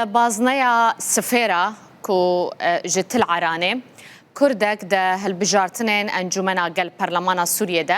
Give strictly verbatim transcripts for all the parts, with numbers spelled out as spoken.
Bazneya Sifêra ku, e, ji Til Eranê, Kurdek di hilbijartinên Encûmena Gel Perlemana Sûriyê de,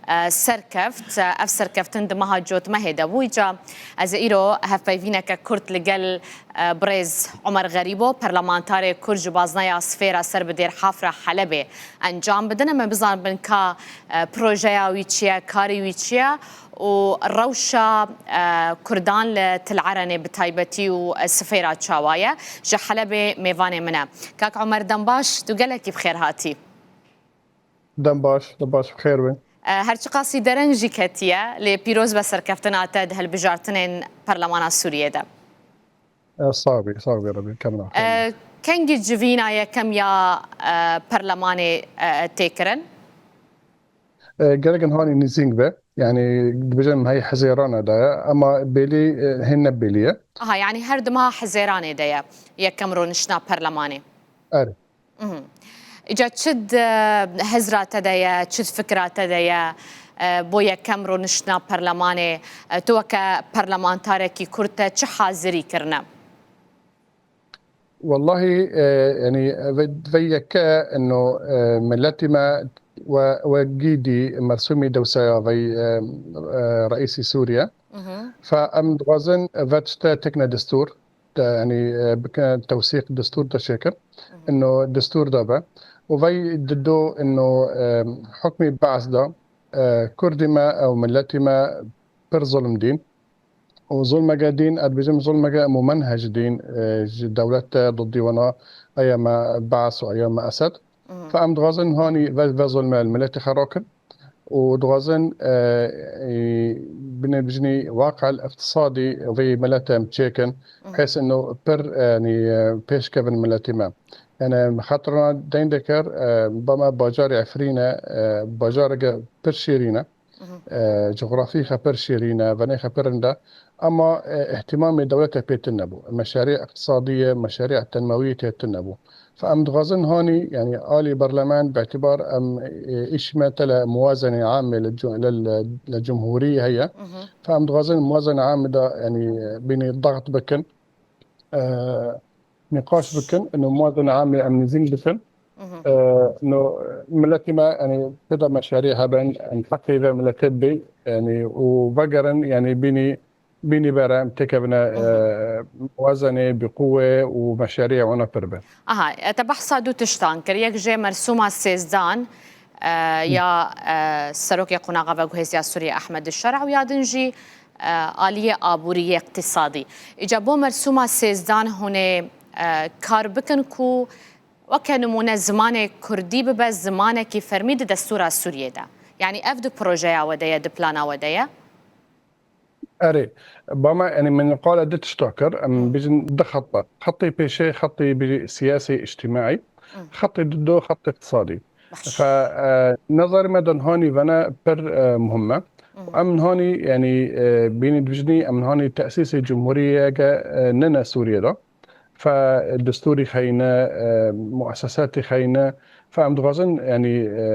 e, serkeft. E, ev serkeftin di meha Cotmehê de bû. Îca ez ê îro hevpeyvîneke kurt li gel, e, birêz Omer Xerîbo, perlemantarê Kurd ji Bazneya Sifêra ser bi Dêr Hafra Helebê encam bidin. Em ê bizanibin ka, e, projeya wî çi ye, karê wî çi ye û rewşa, e, Kurdan li Til Erenê bi taybetî û, e, Sifêra çawa ye. Ji Helebê mêvanê min e. Kak Omer, dem baş, tu gelekî bi xêr hatî. Dem baş, dem baş, bi xêr be. E, her çiqasî dereng jî ketiye, lê pîroz be serkeftina te di hilbijartinên Perlemana Sûriyê de. E, sax bî, sax bî Rebî, kemina xêr be. E, kengî civîna yekem ya, e, perlemanê, e, tê kirin? E, gerek in hanî nîzîng be. Yanî dibêjin hey Hezêrane de ye, ema bêlî, e, hên ne bêlî ye. Aha, yanî her di meha Hezêranê de ye yekem rûniştina perlemanê. Erê. Mhm. Îca çi di hizra te de ye, çi di fikra te de ye, e, bo yekem rûniştina perlemanê, e, tu weke perlemantarekî Kurd te çi hazirî kirine? Wellahî, e, yanî ve, ve yeke ino, e, miletî me we, we gîdî mersûmî dewseya vey, e, e, reîsî Sûriye. Mhm. Fe em dixwazin ve tişte tekne destûr, te, yanî, e, bikin tewsîq destûr de çêkin. Mhm. Ino destûr de be. Û vey dido ino, e, hukmî Beas de, e, Kurdî me ew miletî me pir zulm dîn. û zulmeke dîn, ez dibêjim zulmeke mumenhec dîn, e, ji dewlet te didî wana, eya me Beas û eya me Esed. Mhm. Fe em dixwazin hanî ve, ve zulme li miletê xwe rakin û dixwazin, e, e, binê bijnî waqil iqtisadî vê milete em çêkin. Mhm. Hês ino pir, e, yanî, e, pêşkevin miletî me. Yani xatirana deyn dekir, e, ba me bajarê Efrîn e, e, bajareke pir şêrîn e. Mhm. E, cografî xwe pir şêrîn e, venê xwe pir rind e. Ema, e, îhtîmamê dewlete pê tune nebû. Meşarî îqtisadî ye, meşarî tenmewî tê tune nebû. Fe em dixwazin hanî, yanî alî berleman, bi îtîbar em, e, îş me tele muwazenê amê li cu-, li, li, li cumhurî heye. Mhm. Fe em dixwazin muwazenê amê de, yanî, e, bînî daxt bikin. E, nîqaş bikin, ino muwazenê amê em nîzîng bikin. Mhm. E, no, miletî me, yanî, tê de meşarî hebin, em heqê ve milete bê, yanî, û vegerin, yanî, bînî, bînî bere, em têkevine, e, Mhm. muwazenê, bi quwe û meşarî wana pir be. Aha, e, te behsa du tiştan kir. Yek jê mersûma sêzdan, e, ya, e, serokê Qonaxa Veguhêziya Sûriyê Ehmed Şer'a û ya din jî, e, aliyê aborî yê îqtîsadî. Îca bo mersûma sêzdan hûn ê, e, kar bikin ku weke nimûne zimanê kurdî bibe zimanekî fermî di destûra Sûriyê de. Yanî ev di projeya we de ye, di plana we de ye? Erê, ba me, yanî min qala du tişta kir, em Hmm. bijin du xet be. Xetê pêşê, xetê bi siyasî, îctîmaî, Hmm. xetê dido, xetê îqtisadî. Baş. Fe, e, nezarî me de nihanî vene pir, e, muhim e. Hmm. Em nihanî, yanî, e, bînî dibijnî, em nihanî tesîsê cumhuriyeke, e, nine Sûriyê de. Fe destûrî xeyne, e, muesesatî xeyne. Fe em dixwazin, yanî, e,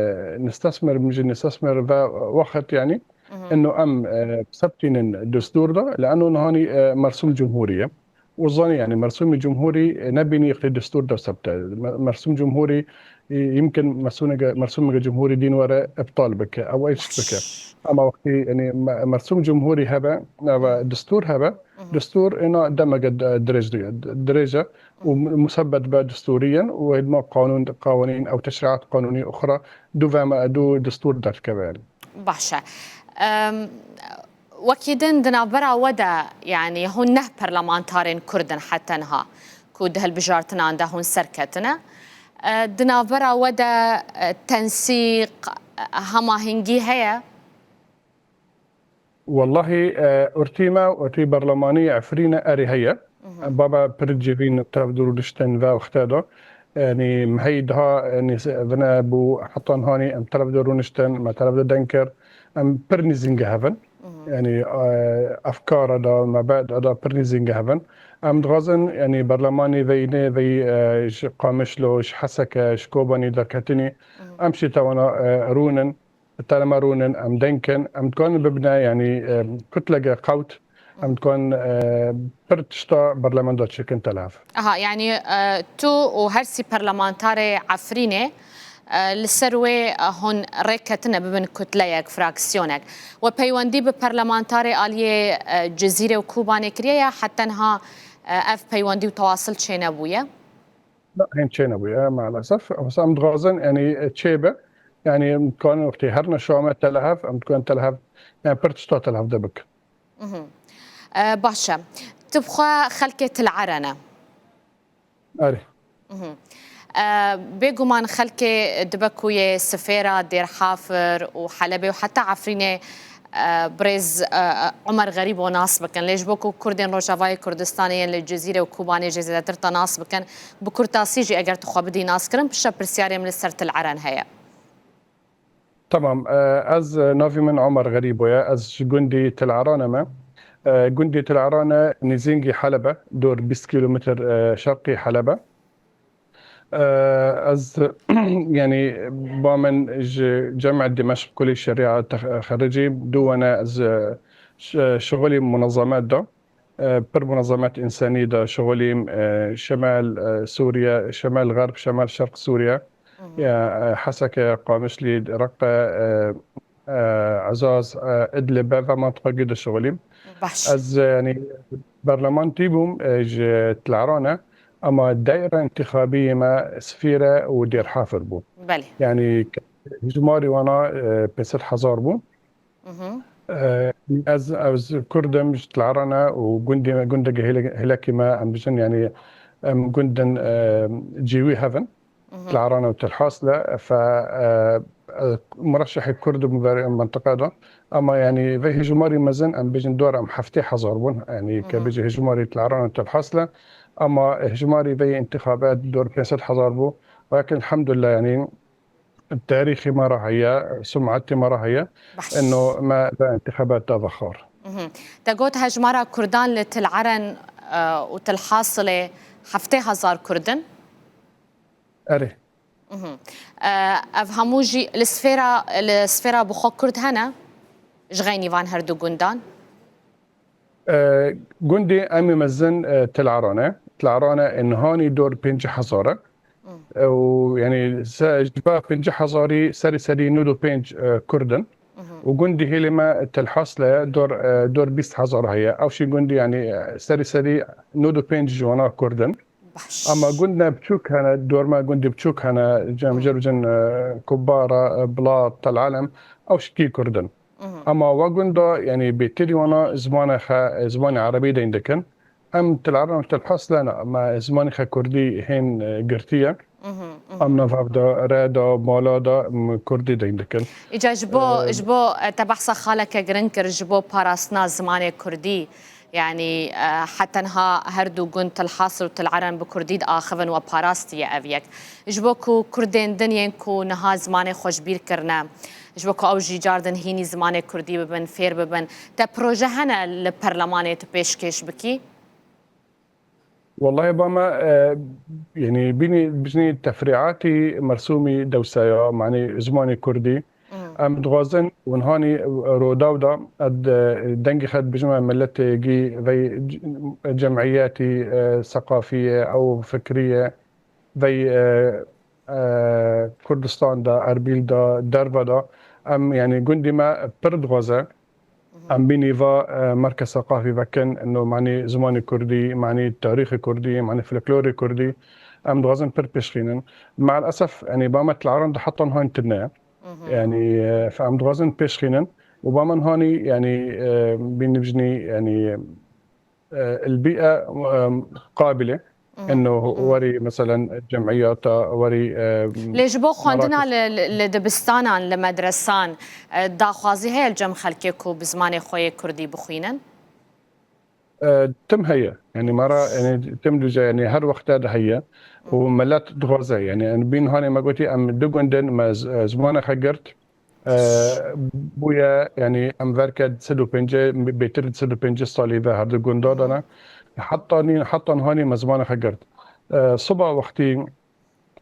nistesmir, min jî nistesmir ve wext, yanî, Mhm. ino em, e, sebtînin destûr de, li eno nihanî, e, mersûm cumhurî ye. Û zanî, yanî, mersûmî cumhurî, e, nebînî yek destûr de sebte. Me-, mersûm cumhurî, e, yimkin mersûmeke, mersûmeke cumhurî dîn were iptal bike, ew eşt bike. Ama wextî, yanî, me-, mersûm cumhurî hebe, eva destûr hebe, Mhm. destûr êna demeke de-, dirêj diye, dirêj e û Mhm. mu-, musebbet be destûrî yen û hêdma qanûn, qawaniyn ew teşrîat qanûnî uxra du ve me-, du destûr derdikeve, yanî. Baş e. Em, wekî din di navbera we de, yanî hûn neh perlemantarên Kurd in heta niha ku di hilbijartinan de hûn serketine. E, di navbera we de, e, tensîq, e, hemahengî heye? Wellahî, e, ortî me, ortî berlemanî Efrîne erê heye. Mhm. Baba pir civîn teref de rûniştin ve wexte de. Yanî, em hey daha, yanî, se-, vine bû heta nihanî em teref de rûniştin, me teref de deng kir. Em pir nîzînge hevin. Mhm. Yanî, e, efkara da, mebeda da pir nîzînge hevin. Em dixwazin, yanî, berlemanî veyne, vey, e, ji Qamişlo, ji Heseke, ji Kobanî derketinî, Mhm. em şî tewana, e, rûnin. Tele me rûnin, em deng kin, em dikarin bibine, yanî, e, kutleke qewt, Em dikarin, e, pir tişta berlemenda çêkin Tel Aviv. Aha, yanî, e, tu û her sî parlamentarê Efrînê, e, li ser wê, e, hûn rêk ketine bibin kutleyek, fraksiyonek. We peywendî bi parlamentarê aliyê, e, Cizîrê û Kobanê kiriye ya heta niha, e, ev peywendî û tewasil çênebûye? Na, hên çênebûye, maalesef. Wisa em dixwazin, yanî, çêbe. Yanî, em dikarin wextê herine şame Tel Aviv, em dikarin Tel Aviv, yanî, pir tişta Tel Aviv de bikin. Mhm. E, baş e. Tu bi xwe xelkê Til Ere ne? Erê. Mhm. E, bêguman xelkê dibe ku yê Sifêra, Dêrhafir û Helebê û heta Efrînê, e, birêz, e, Omer Xerîbo nas bikin. Lê ji bo ku Kurdên Rojavayê Kurdistanê yên li Cizîrê û Kobanê jî zêdetir te nas bikin, bi kurtasî jî eger tu xwe bidî naskirin, piştre pirsyarê min li ser Til Eren heye. Tamam, e, ez, e, navê min Omer Xerîbo ye, ez ji gundî Til Erane me. E, gundî Til Erane nêzîngî Helebe, dor bîst kilometre, e, şerqî Helebe. E, ez, yanî, ba min ji Camiya Dimeşq Kulî Şeriya te-, xericî, dû wene ez, e, ş-, şixulî munezemet de. E, pir munezemet însanî de şixulîm, e, şimal, e, Sûriye, şimal xerb, şimal şerq Sûriye. Mhm. Ya, e, Heseke, Qamişlî, Reqe, e, e, Ezaz, e, Idlib, ve mantiqagî de şixulîm. Baş. Ez, e, yanî, berlemantî bûm, e, ji Til Erane, ama daîra întîxabî yê me Sifîre û Dêrhafir bû. Belê. Yanî, hejmarî wana, e, pênc sed hezar bû. Mhm. E, ez, ez Kurd im, ji Til Erane û gundê me, gundeke hêle-, hêlekî me, em bijin, yanî, em gundin, e, cîwî hev in. Mhm. Til Erane û Til Hasle, fe, e, e, mureşehê Kurd im ver mentiqe de. Ama, yanî, vê hejmarî mezin, em bijin, dor em heftê hezar bûn. Yanî, ke Mhm. bijî hejmarî Til Erane û Til Hasle. Ama hejmarî vê întîxabat dor pênc sed hezar bû. Welakin, elhamdulillah, yanî, tarîxê me re heye, sum'etê me re heye, Baş. eno me ve întîxabat da vexwar. Mhm. Te got hejmara Kurdan li Til Eren, e, û Til Hasilê heftê hezar Kurd in? Erê. Mhm. E, ev hemû jî li Sifêra, li Sifêra bi xwe Kurd hene? Ji xeynî van her du gundan? E, gundê em ê mezin, e, Til Erane. Til Erane ê nihanî dor pêncî hezar e. Hmm. E, û, yanî, se-, ji va pêncî hezarî serî serî nod û pênc, e, Kurd in. Mhm. Û gundî hêlê me Til Hasle dor, e, dor bîst hezar heye. Ew jî gundî, yanî, e, serî serî nod û pênc ji wana Kurd in. Baş. Ama gundine biçûk hene, dor me gundî biçûk hene, cem, Hmm. cem, cem, e, Kubara, e, Bilat, Tel Elem, ew jî Kurd in. Mhm. Ama wa gunda, yanî, bêtirî wana zimanê xe, zimanê erebî deyn dikin. Em Til Eren û Til Hasle ne, me zimanê xe kurdî hên, e, girtî ye. Mhm, mhm. Em nav hev de, re de, mala de, em kurdî deyn dikin. Îca ji bo, E, ji bo, e, te behsa xaleke giring kir, ji bo parastina zimanê kurdî, yanî, e, heta niha her du gund Til Hasil û Til Eren bi kurdî diaxivin we parastiye ev yek. Ji bo ku Kurdên din yên ku niha zimanê xwe ji bîr kirine, ji bo ku ew jî cardin hînî zimanê kurdî bibin, fêr bibin. Te proje hene li perlemanê tu pêşkêş bikî? Wellahî ba me, e, yanî bînî bijnî tefrîatî mersûmî dewsa ya, manî zimanê kurdî. Hmm. Em dixwazin û nihanî rodaw da, ed, e, dengê xe dibijime miletê gî vey c-, cemiyetî, e, seqafî ye, ew fikrî ye. vey, e, e, Kurdistan de, Erbîl de, derve de, em, yanî gundî me pir dixwaze. Mhm. Em bînî va, e, merkez seqafî vekin, ino manî zimanê kurdî, manî tarîxê kurdî, manî folklorê kurdî, em dixwazin pir pêşxînin. Me'el esef, yanî ba me Til Eren de heta niha tune ye. Mhm. Yanî, e, em dixwazin pêşxînin. Û ba me nihanî, yanî, e, bînî bijnî, yanî, e, البيئة، e, قابلة إنه werî mesela cemiyata, werî, e, Lê ji bo xwendina li, li, li dibistanan, li medresan, e, daxwazî heye li cem xelkê ku bi zimanê xwe yê kurdî bixwînin? E, tim heye. Yanî me re, yanî tim dûce, yanî her wexte de heye. Û milet dixwaze. Yanî, yanî bîn hanê me gotî, em du gundin, me z-, e, zimanê xwe girt. E, bûye, yanî em verke sed û pêncî, bêtir li sed û pêncî salî ve her du gunda de ne. Heta nî-, heta nihanî me zimanê xwe girt. E, siba wextî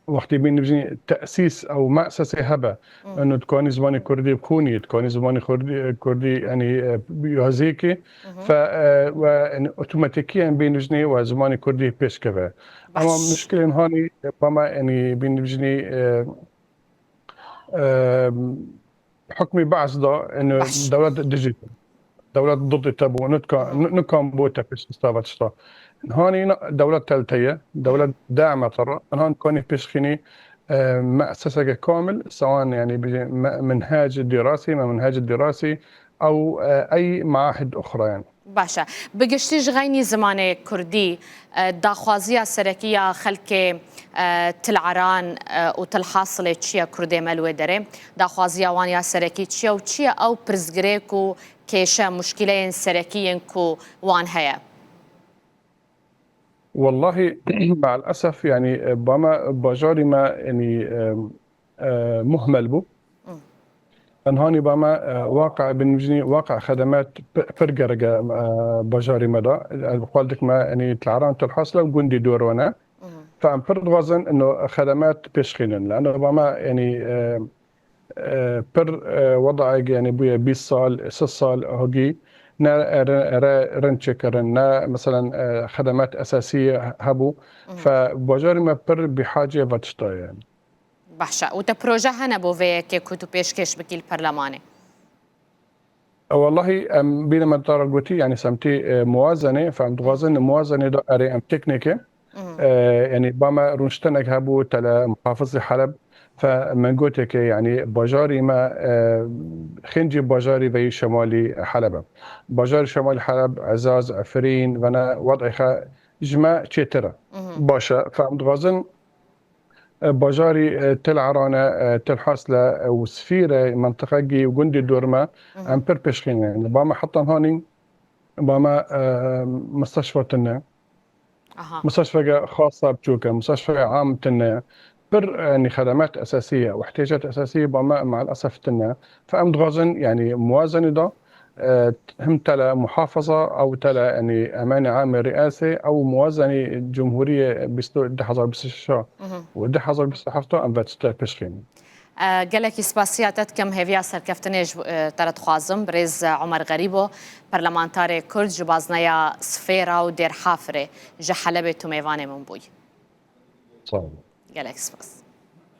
wextê bîn dibijî tesîs ew me'sesê hebe, eno dikanî zimanê kurdî bixwînî, dikanî zimanê kurdî, kurdî, yanî, e, yazîkî, fe, e, we, yanî, otomatîkî em bîn dibijî we zimanê kurdî pêşkeve. Ama muşkilên hanî, e, bama, yanî, bîn dibijî, e, e, hukmî Be'es da, eno dewlet dijî, dewlet didî te bû, nitka-, ni-, nikan bû te pêşkêş tava tişta. Hanî na-, dewlet tel te ye, dewlet deme te re, nihan kanî pêşxînî, e, me'seseke kamil, sewan, yanî, bijî me-, minhec dirasî, me minhec dirasî, ew, e, ey maahid uxra, yanî. Baş e. Bi giştî ji xeynî zimanê kurdî, e, daxwaziya serekî ya xelkê, e, Til Eran, e, û Til Hasilê çi ye, kurdê me li wê derê? Daxwaziya wan ya serekî çi ye û çi ye ew pirsgirêk û kêşe, muşkîleyên serekî yên ku wan heye? Wellahî, me'el esef, yanî, e, bama bajarî me, yanî, e, e, muhmel bû. Enhanî bama, e, waqe binivînî, waqe xedemet pi-, pir gerek e, e, bajarî me de. E, bi xwe dikme, yanî, Til Eran, Til Hasle û gundî dor we ne. Fe em pir dixwazin, ino xedemet pêşxînin. Lano bama, yanî, e, e, pir, e, wedayek, yanî, bûye bîst sal, sî sal hogî ne re-, re-, rind çêkirin, ne, meselen, e, xedemet esasî hebû. Fe bajarî me pir bîhacê ve tişta ye. Baş e. Û te proje hene bo vê yekê ku tu pêşkêş bikî li perlemanê? E, wellahî, em bîne me te re gotî, yanî semtî, e, muwazenê, fe em dixwazin muwazenê de erê em têk nêke. E, yanî ba me rûniştinek hebû tele muhafizê Heleb, fe me gotê ke, yanî bajarî me, e, xêncî bajarî veyî şemalî Heleb e. Bajarî şemalî Heleb, Ezaz, Efrîn, vene wed'ê xwe ji me çêtir e. Baş e, fe em dixwazin e, bajarî, e, Til Erane, e, Til Hasle, e, û Sifîre, mentiqegî û gundî dorme, em pir pêşxîne. Ba me heta hanî, ba me, e, misteşfa tine. Misteşfeke xasa biçûk e, misteşfeke am tine. Pir, e, yanî xedemet esasî ye, ihtiyacat esasî ye, ba me me'el esef tine. Fe em dixwazin, yanî muwazenî da, e, him tele muhafaza, ew tele, yanî, emenê amê rîasê, ew muwazenî cumhuriyê bîst, du hezar bîst û şeş û du hezar bîst û heft em ve tişte pêşxîn. E, gelekî spasiya te dikim, hêviya serkeftinê ji, e, te re dixwazim. Birêz, e, Omer Xerîbo, parlamentarê Kurd ji bazneya Sifêra û Dêrhafirê ji Helebê tu mêvanê min bûyî. Sağ olun. Gelek spas.